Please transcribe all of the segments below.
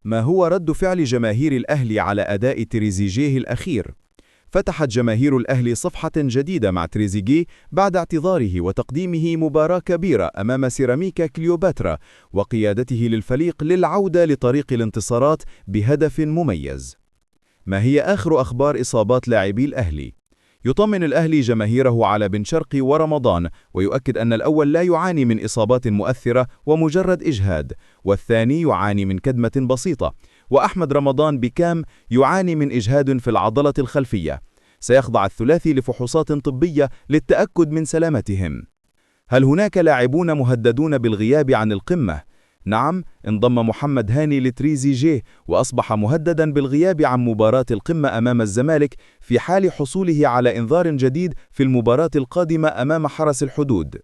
ما هو رد فعل جماهير الأهلي على أداء تريزيجيه الأخير؟ فتحت جماهير الأهلي صفحة جديدة مع تريزيجيه بعد اعتذاره وتقديمه مباراة كبيرة أمام سيراميكا كليوباترا وقيادته للفريق للعودة لطريق الانتصارات بهدف مميز. ما هي آخر أخبار إصابات لاعبي الأهلي؟ يطمن الأهلي جماهيره على بن شرقي ورمضان، ويؤكد أن الأول لا يعاني من إصابات مؤثرة ومجرد إجهاد، والثاني يعاني من كدمة بسيطة، وأحمد رمضان بكام يعاني من إجهاد في العضلة الخلفية. سيخضع الثلاثي لفحوصات طبية للتأكد من سلامتهم. هل هناك لاعبون مهددون بالغياب عن القمة؟ نعم، انضم محمد هاني لتريزيجيه وأصبح مهددا بالغياب عن مباراة القمة أمام الزمالك في حال حصوله على إنذار جديد في المباراة القادمة أمام حرس الحدود.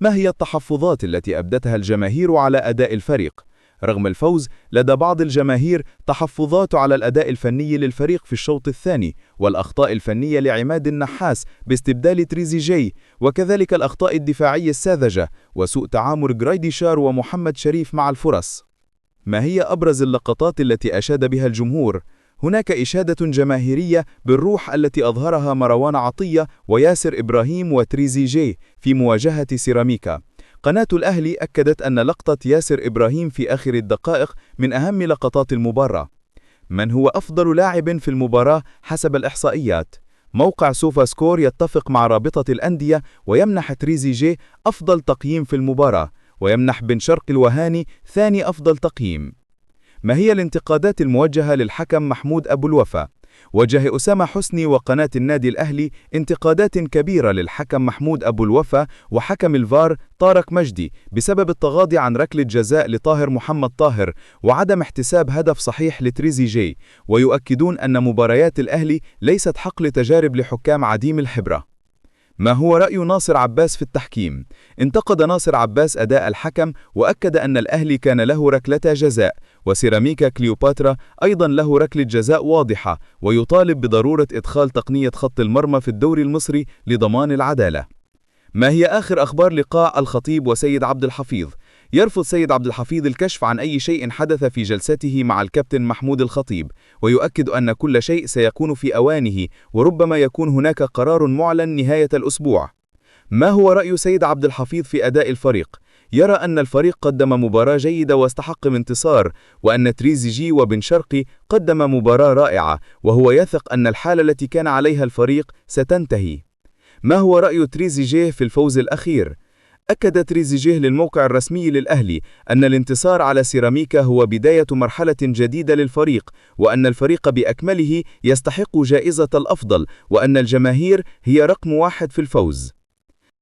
ما هي التحفظات التي أبدتها الجماهير على أداء الفريق؟ رغم الفوز، لدى بعض الجماهير تحفظات على الأداء الفني للفريق في الشوط الثاني، والأخطاء الفنية لعماد النحاس باستبدال تريزيجيه، وكذلك الأخطاء الدفاعية الساذجة وسوء تعامل جرايديشار ومحمد شريف مع الفرص. ما هي أبرز اللقطات التي أشاد بها الجمهور؟ هناك إشادة جماهيرية بالروح التي أظهرها مروان عطية وياسر إبراهيم وتريزيجيه في مواجهة سيراميكا. قناة الأهلي أكدت أن لقطة ياسر إبراهيم في آخر الدقائق من أهم لقطات المباراة. من هو أفضل لاعب في المباراة حسب الإحصائيات؟ موقع سوفا سكور يتفق مع رابطة الأندية ويمنح تريزيجيه أفضل تقييم في المباراة، ويمنح بن شرقي الوهاني ثاني أفضل تقييم. ما هي الانتقادات الموجهة للحكم محمود أبو الوفا؟ وجه أسامة حسني وقناة النادي الأهلي انتقادات كبيرة للحكم محمود أبو الوفا وحكم الفار طارق مجدي بسبب التغاضي عن ركلة جزاء لطاهر محمد طاهر وعدم احتساب هدف صحيح لتريزيجيه، ويؤكدون أن مباريات الأهلي ليست حقل تجارب لحكام عديم الخبرة. ما هو رأي ناصر عباس في التحكيم؟ انتقد ناصر عباس أداء الحكم وأكد أن الأهلي كان له ركلة جزاء، وسيراميكا كليوباترا أيضا له ركلة جزاء واضحة، ويطالب بضرورة إدخال تقنية خط المرمى في الدوري المصري لضمان العدالة. ما هي آخر أخبار لقاء الخطيب وسيد عبد الحفيظ؟ يرفض سيد عبد الحفيظ الكشف عن أي شيء حدث في جلسته مع الكابتن محمود الخطيب، ويؤكد أن كل شيء سيكون في أوانه، وربما يكون هناك قرار معلن نهاية الأسبوع. ما هو رأي سيد عبد الحفيظ في أداء الفريق؟ يرى أن الفريق قدم مباراة جيدة واستحق انتصار، وأن تريزيجيه وبن شرقي قدم مباراة رائعة، وهو يثق أن الحالة التي كان عليها الفريق ستنتهي. ما هو رأي تريزيجيه في الفوز الأخير؟ أكد تريزيجيه للموقع الرسمي للأهلي أن الانتصار على سيراميكا هو بداية مرحلة جديدة للفريق، وأن الفريق بأكمله يستحق جائزة الأفضل، وأن الجماهير هي رقم 1 في الفوز.